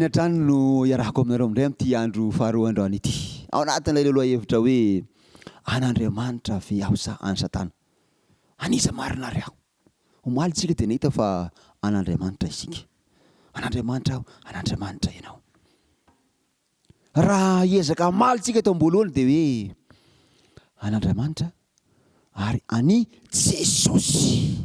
Nirina hatrany no iarahako aminareo indray amin'ity andro faharoa androany ity. Ao anatin'ilay lohahevitra hoe an'Andriamanitra ve aho sa an'i Satana? An'iza marina ary aho? Omaly isika dia nahita fa an'Andriamanitra isika. An'Andriamanitra aho, an'Andriamanitra ianao. Raha hiezaka hamaly isika eto am-boalohany dia hoe an'Andriamanitra ary an'i Jesosy.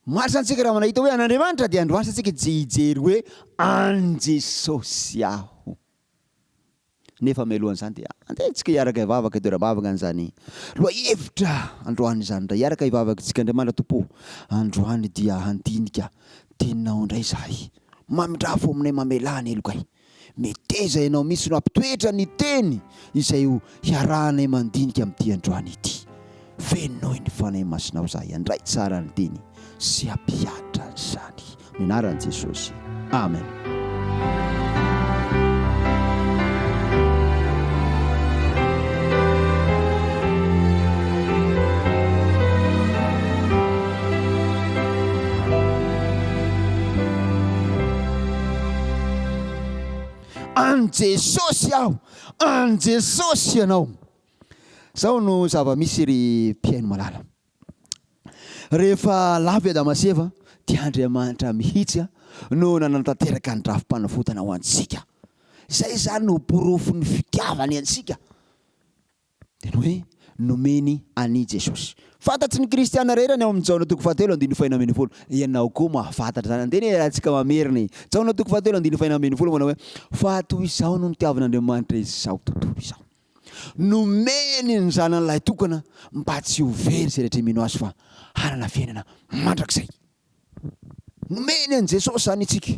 Omaly izany isika raha nahita hoe an'Andriamanitra dia androany isika hijery hoe an'i Jesosy aho. Nefa mialohan'izany dia andeha isika hiaraka hivavaka hitora-bavaka an'izany lohahevitra androany izany indray. Hiaraka hivavaka isika, Andriamanitra Tompo ô, androany dia handinika teninao indray izahay. Mamindrafo aminay mamelà ny helokay. Meteza ianao mihitsy no hampitoetra ny teny izay ho hiarahanay mandinika amin'ity androany ity. Fenoy ny Fanahy Masinao izahay handray tsara ny teny sy hampihatra an'izany. Amin'ny anaran'i Jesosy. Amen. An'i Jesosy aho, an'i Jesosy ianao. Zao no zava-misy ry mpihaino malala. Rehefa lavo i Adama sy Eva dia Andriamanitra mihitsy no nanatanteraka ny drafi-panavotana ho antsika. Izay izany no porofon'ny fitiavany antsika. Dia ny hoe nomeny an'i Jesosy. Fantatry ny kristiana rehetra ny ao amin'ny Jaona toko fahatelo andininy faheno 16. Ianao koa mahafantatra izany. Andeha anie antsika mamerina e. Jaona toko fahatelo andininy faheno 16 manao hoe fa toy izao no nitiavin'Andriamanitra izao tontolo izao. Nomeny ny Zanany lahitokana mba tsy ho very izay rehetra mino Azy fa hanana fiainana mandrakizay. Nomeny an'i Jesosy izany isika.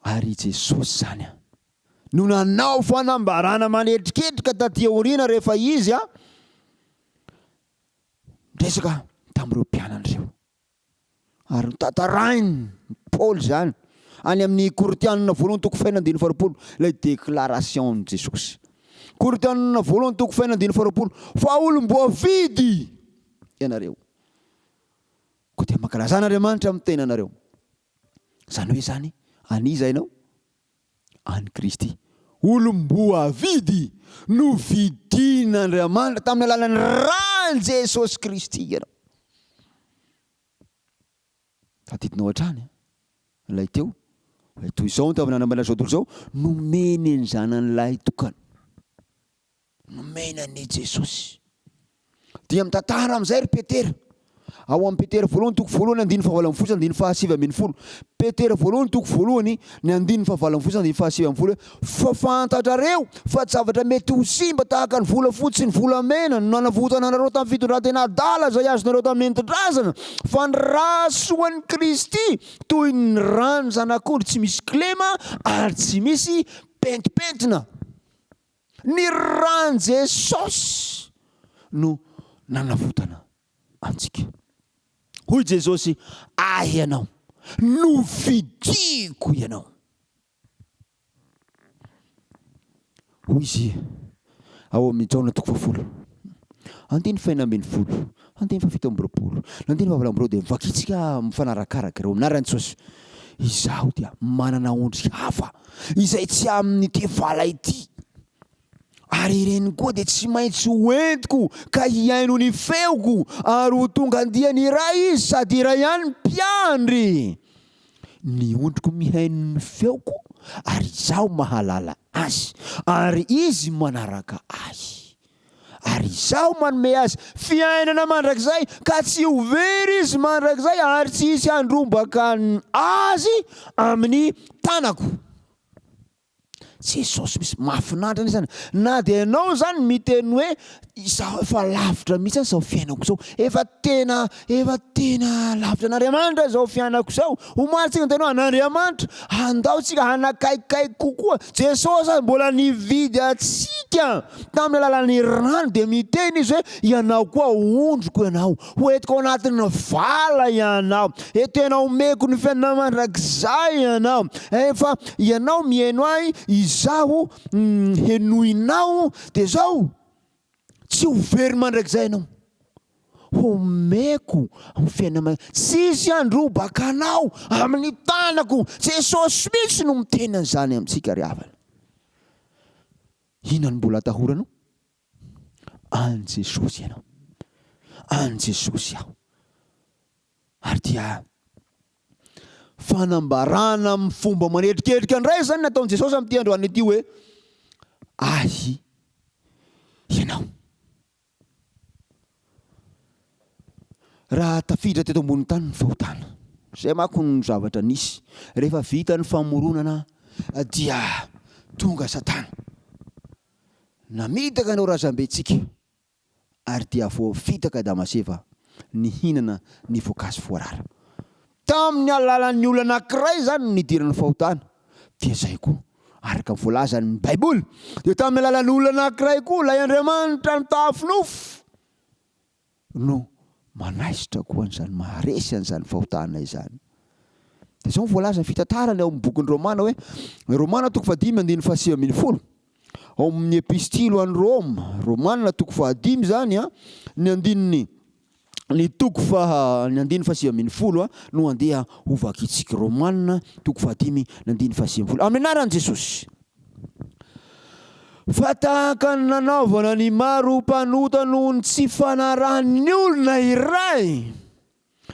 Ary i Jesosy izany no nanao fanambarana manetriketrika taty aoriana rehefa Izy niresaka tamin'ireo mpianany ireo. Ary notantarain'i Paoly izany any amin'ny Korintianina voalohany toko fahenina andininy faharoapolo, ilay déclaration-n'i Jesosy. Korintianina voalohany toko fahenina andininy faharoapolo, fa olom-boafidy ianareo. Koa dia mankalazà an'Andriamanitra amin'ny tenanareo. Izany hoe izany, an'iza ianao? An'i Kristy. Olom-boavidy, novidin'Andriamanitra tamin'ny alalan'ny ran'i Jesosy Kristy ianao. Tadidinao hatrany ilay teo, hoe toy izao ny tamin'ny nanambana izao tontolo izao, nomeny ny zanany lahy tokana. Nomena an'i Jesosy. Dia mitantara amin'izay ry Petera. Ao amin'ny Petera voalohany toko voalohany andininy fahavalo ambin'ny folo sy andininy fahasivy ambin'ny folo. Petera voalohany toko voalohany ny andininy fahavalo ambin'ny folo sy andininy fahasivy ambin'ny folo hoe fa fantatrareo fa tsy zavatra mety ho simba tahaka ny volafotsy sy ny volamena no nanavotana anareo tamin'ny fitondran-tena adala izay azonareo tamin'ny nentin-drazana fa ny rà soan'i Kristy toy ny ràn'ny zanak'ondry tsy misy kilema ary tsy misy pentimpentina. Ny ran'i Jesosy no nanavotana antsika. Hoy Jesosy, Ahy ianao, novidiko ianao. Hoy Izy ao amin'ny Jaona toko fahafolo, andininy fahenina 16, andininy fahafito amby 20, ny andininy fahavalo amby roa dia vakintsika mifanarakaraka ireo amin'ny anaran'i Jesosy. Izaho dia manana ondry hafa izay tsy amin'ity vala ity, ary ireny koa dia tsy maintsy ho entiko ka hihaino ny feoko, ary ho tonga andiany iray izy sady iray ihany ny mpiandry. Ny ondriko mihaino ny feoko, ary izaho mahalala azy, ary izy manaraka ahy. Ary Izaho manome azy fiainana mandrakizay, ka tsy ho very izy mandrakizay, ary tsy hisy handrombaka azy amin'ny tanako. Jesosy misy mahafinaritra anie zany. Na dia ianao zany miteny hoe izaho efa lavitra mihitsy any izao fiainako izao, efa tena efa tena lavitra an'Andriamanitra izao fiainako izao. Omaly tsika niteny hoe an'Andriamanitra, andao tsika hanakaikikaiky kokoa. Jesosy aza mbola nividy antsika tamin'ny alalan'ny rany dia miteny izy hoe ianao koa ondriko ianao, ho entiko ao anatin'ny vala ianao, e tena omeko ny fiainana mandrakizay ianao, efa ianao mihaino ahy, izaho henoinao, dia izao tsy ho very mandrakizay ianao. Homeko amin'ny fiainana tsisy handrobaka anao amin'ny tanako. Jesosy mihitsy no miteny an'izany amintsika ry havana. Inona no mbola atahoranao? An'i Jesosy ianao. An'i Jesosy aho. Ary dia fanambarana amin'ny fomba manetriketrika indray izany nataon'i Jesosy amin'ity androany ity hoe, Ahy ianao. Raha tafiditra teto ambonin'ny tany ny fahotana, izay manko no zavatra nisy, rehefa vita ny famoronana dia tonga Satana, namitaka an'ireo razambentsika ary dia voafitaka Adama sy Eva nihinana ny voankazo voarara. Tamin'ny alalan'ny olona anankiray izany no nidiran'ny fahotana. Dia izay koa, araka ny voalazan'ny Baiboly, dia tamin'ny alalan'ny olona anankiray koa, ilay Andriamanitra nitafy nofo, no manaisotra koa an'izany, maharesy an'izany fahotana izany. Dia izao no voalazan'ny fitantarany ao amin'ny bokin'ny Romana hoe, Romana toko fahadimy andininy fahasivy ambin'ny folo, ao amin'ny epistily ho an'i Roma, Romana toko fahadimy izany an, ny andininy Ny toko faha, ny andininy faha-19 no andeha ho vakintsika. Romana toko fahadimy, ny andininy faha-19. Amin'ny anaran'i Jesosy. Fa tahaka ny nanaovana ny maro mpanota noho ny tsy fanarahan'ny olona iray,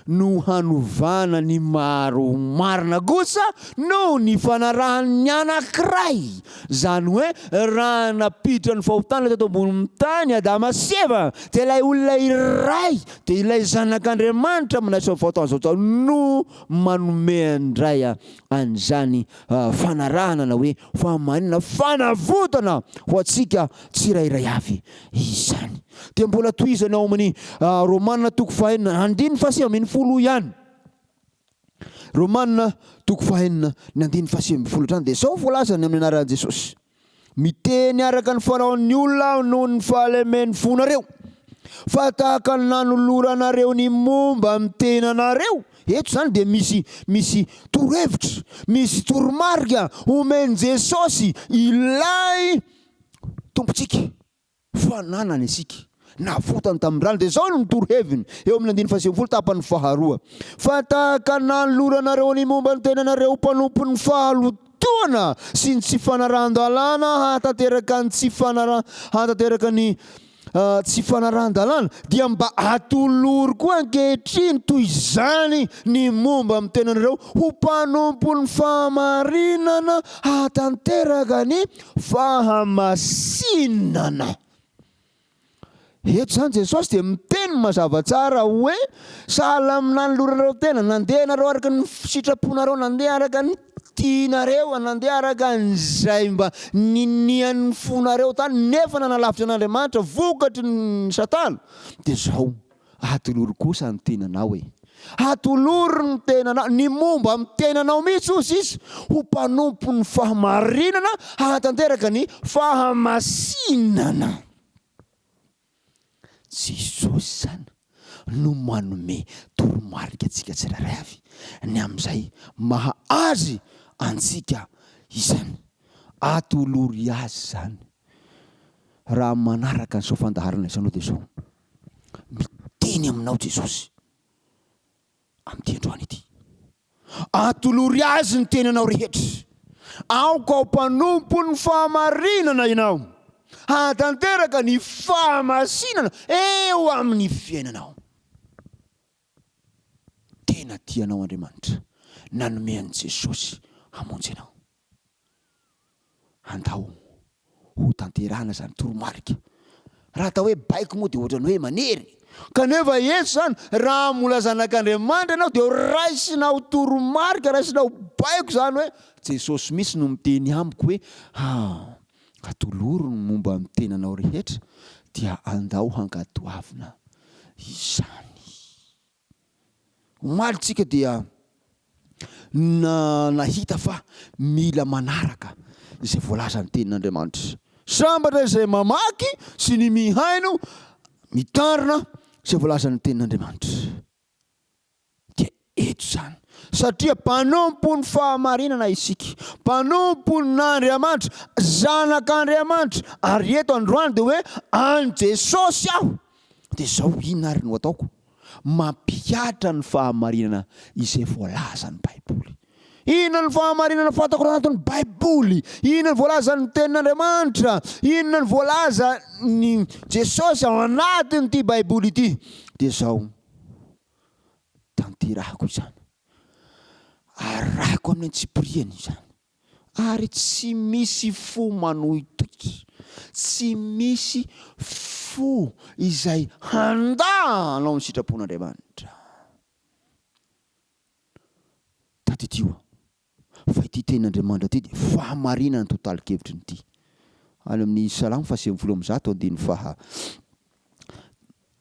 no hanovana ny maro ho marina kosa noho ny fanarahan'ny anankiray. Izany hoe raha nampiditra ny fahotana teto ambonin'ny tany Adama sy Eva dia ilay olona iray dia ilay zanak'Andriamanitra manaisotra ny fahotan'izao tontolo no manome indray an'izany fanarahana na hoe fahamarinana fanavotana ho antsika tsirairay avy izany. Dia mbola tohizany ao amin'ny Romana toko fahenina andininy faha-19 ihany. Romana toko fahenina ny andininy faha-19 hatrany dia izao voalazany amin'ny anaran'i Jesosy. Miteny araka ny fanaon'ny olona aho noho ny fahalemen'ny fonareo, fa tahaka ny nanoloranareo ny momba ny tenanareo. Eto izany dia misy misy torohevitra, misy toromarika omen'i Jesosy ilay Tompontsika. Fananany isika. Navotany tamin'ny rany. Dia izao no toroheviny eo amin'ny andininy faha-90 tapany faharoa, Fa tahaka ny nanoloranareo ny momba ny tenanareo ho mpanompon'ny fahalotoana sy ny tsy fanarahan-dalàna hahatanteraka ny tsy fanara hahatanteraka ny tsy fanarahan-dalàna, dia mba atolory koa ankehitriny toy izany ny momba ny tenanareo ho mpanompon'ny fahamarinana hahatanteraka ny Fahamasinana. Eto izany Jesosy dia miteny mazava tsara hoe, sahala amin'ny nanoloranareo tena, nandeha ianareo araka ny sitraponareo, nandeha araka ny tianareo, nandeha araka an'izay mba ninian'ny fonareo tany, nefa nanalavitra an'Andriamanitra vokatry ny Satana. Dia izao. Atolory kosa ny tenanao e. Atolory ny tenanao, ny momba ny tenanao mihitsy hozy izy, ho mpanompon'ny fahamarinana hahatanteraka ny fahamasinana. Jesosy izany no manome toromarika antsika tsirairay avy ny amin'izay maha azy antsika izany. Atolory azy izany. Raha manaraka an'izao fandaharana izao ianao dia izao. Miteny aminao Jesosy amin'ity androany ity. Atolory Azy ny tenanao rehetra. Aoka ho mpanompon'ny fahamarinana ianao. Hahatanteraka ny fahamasinana eo amin'ny fiainanao. Tena tia anao Andriamanitra. Nanome an'i Jesosy hamonjy anao. Andao ho tanterahana izany toromarika. Raha atao hoe baiko moa dia ohatran'ny hoe manery. Kanefa eto izany, raha mbola zanak'Andriamanitra ianao dia ho raisina ho toromarika, raisina ho baiko izany hoe Jesosy mihitsy no miteny amiko hoe ah, atolory ny momba ny tenanao rehetra dia andao hankatoavina izany. Omaly tsika dia nahita fa mila manaraka izay voalazan'ny tenin'Andriamanitra. Sambatra izay mamaky sy ny mihaino mitarina izay voalazan'ny tenin'Andriamanitra. Dia eto izany. Satria mpanompon'ny fahamarinana isika, mpanompon'Andriamanitra, zanak'Andriamanitra, ary eto androany dia hoe an'i Jesosy aho. Dia izao inona ary no ataoko? Mampihatra ny fahamarinana izay voalazan'ny Baiboly. Inona ny fahamarinana fantako ao anatin'ny Baiboly? Inona ny voalazan'ny Tenin'Andriamanitra? Inona ny voalazan'i Jesosy ao anatin'ity Baiboly ity? Dia izao, tanterahako izany. Arahiko amin'ny antsipiriany izany. Ary tsy misy fo manohitohitra, tsy misy fo izay handà hanao ny sitrapon'Andriamanitra. Tadidio fa ity tenin'Andriamanitra ity dia fahamarinana ny totalin-kevitry ny ity. Any amin'ny Salamo faha 190 andininy faha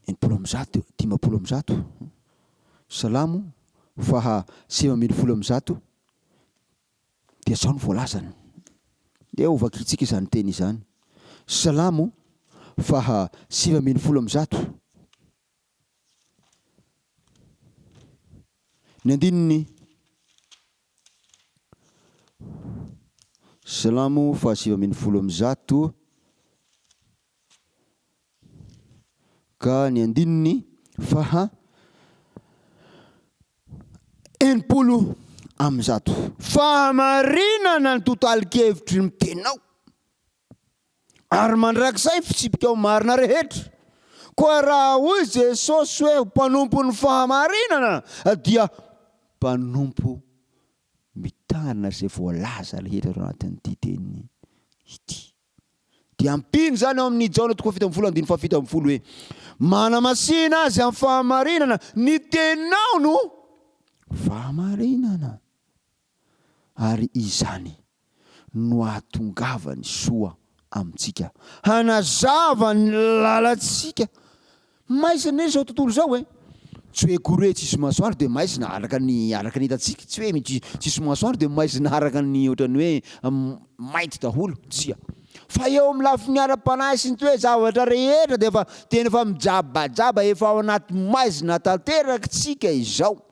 160, 150, Salamo faha 119 Dia izao no voalazany. Ndeha ho vakintsika izany teny izany. Salamo faha 119. Ny andininy Salamo faha 119. Ka ny andininy faha 160. Fahamarinana ny totalin-kevitry ny teninao, ary mandrakizay ny fitsipikao marina rehetra. Koa raha hoy Jesosy hoe mpanompon'ny fahamarinana dia mpanompo mitana izay voalaza rehetra ao anatin'ity teny ity. Dia ampino izany ao amin'ny Jaona toko fahafito ambin'ny folo andininy fahafito ambin'ny folo hoe, Manamasina azy amin'ny fahamarinana, ny teninao no fahamarinana. Ary izany no ahatongavany soa amintsika, hanazava ny lalantsika. Maizina anie izao tontolo izao e! Tsy hoe akory hoe tsisy masoandro dia maizina araka ny araka ny hitantsika, tsy hoe mitsy tsisy masoandro dia maizina araka ny ohatran'ny hoe mainty daholo, tsia. Fa eo amin'ny lafiny ara-panahy sy ny toe-javatra rehetra dia efa tena efa mijabajaba, efa ao anaty maizina tanteraka tsika izao.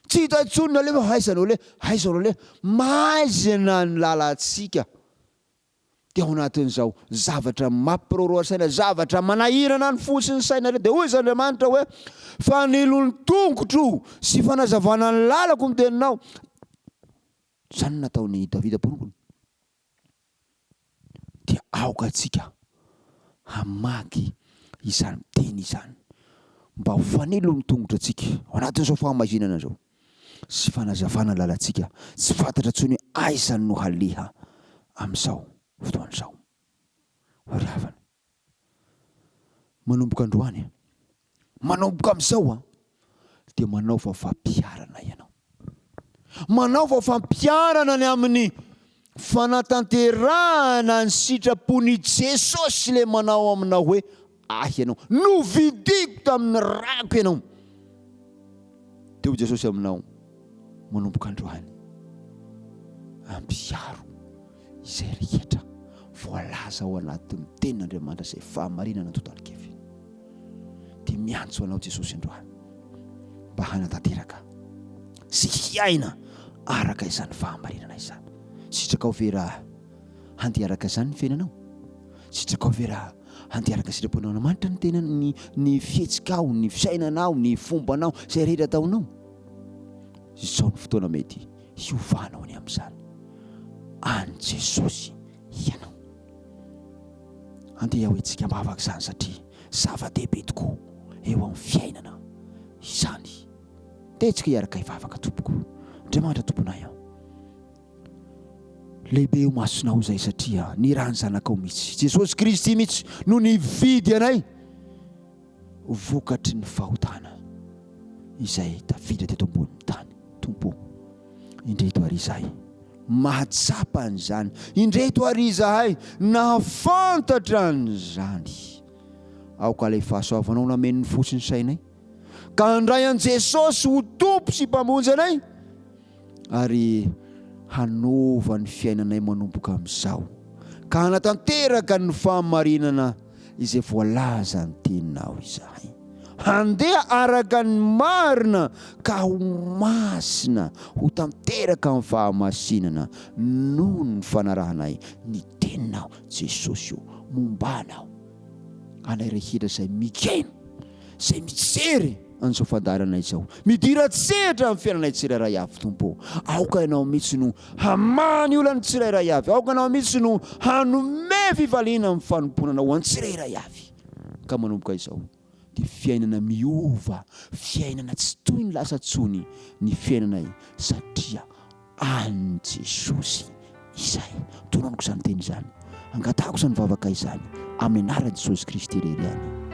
Tsy hita intsony ny aleha hoe aiza no aleha, aiza no aleha, maizina ny lalantsika. Dia ao anatin'izao zavatra mampiroroa saina, zavatra manahirana ny fo sy ny saina ireo, dia hoy izy Andriamanitra hoe, Fanilo ny tongotro sy fanazavana ny lalako ny teninao. Izany no nataon'i Davida mpanompony. Dia aoka antsika hamaky izany teny izany mba ho fanilo ny tongotra antsika ao anatin'izao fahamaizinana izao. sy fanazavana ny lalantsika tsy fantatra intsony hoe aiza no haleha amin'izao fotoana izao. Ry havana, manomboka androany, manomboka amin'izao dia manaova fampiharana ianao. Manaova fampiharana ny amin'ny fanatanterahana ny sitrapon'i Jesosy ilay manao aminao hoe ahy ianao. Novidiko tamin'ny rako ianao. Dia hoy Jesosy aminao, manomboka androany, ampiharo izay rehetra voalaza ao anatin'ny tenin'Andriamanitra izay fahamarinana totalikeviny. Dia miantso anao Jesosy androany mba hanatanteraka sy hiaina araka izany fahamarinana izany. Sitrakao ve raha handeha araka izany ny fiainanao? Sitrakao ve raha handeha araka sitrapon'Andriamanitra ny tena ny ny fihetsikao, ny fisainanao, ny fombanao, izay rehetra ataonao? Izao ny fotoana mety hiovanao ny amin'izany. An'i Jesosy ianao. Andeha hoentsika am-bavaka izany satria zava-dehibe tokoa eo amin'ny fiainana izany. Ndeha isika hiaraka hivavaka tompoko. Andriamanitra Tomponay aho. Lehibe eo masonao izay satria ny ran'ny zanakao mihitsy, Jesosy Kristy mihitsy no nividy anay vokatry ny fahotana izay tafiditra teto ambonin'ny tany. Tompo, indreto ary izahay mahatsapa an'izany, indreto ary izahay nahafantatra an'izany. Aoka ilay fahasoavanao nameno ny fo sy ny sainay, ka handray an'i Jesosy ho Tompo sy Mpamonjy anay. ary hanova ny fiainanay manomboka amin'izao, ka hanatanteraka ny fahamarinana izay voalazan'ny Teninao izahay. Handeha araka ny marina ka ho masina, ho tanteraka amin'ny fahamasinana noho ny fanarahanay ny Teninao, Jesosy ô, momba Anao, anay rehetra izay mikeno. izay mijery an'izao fandaharana izao. Midira an-tsehatra amin'ny fiainanay tsirairay avy, Tompo ô. Aoka Ianao mihitsy no hamaha ny olan'ny tsirairay avy. Aoka Ianao mihitsy no hanome fifaliana amin'ny fanompoana Anao ho an'ny tsirairay avy. Ka manomboka izao, dia fiainana miova, fiainana tsy toy ny lasa intsony ny fiainanay satria an'i Jesosy izay. Tononiko izany teny izany. Angatahako izany vavaka izany amin'ny anaran'i Jesosy Kristy irery ihany.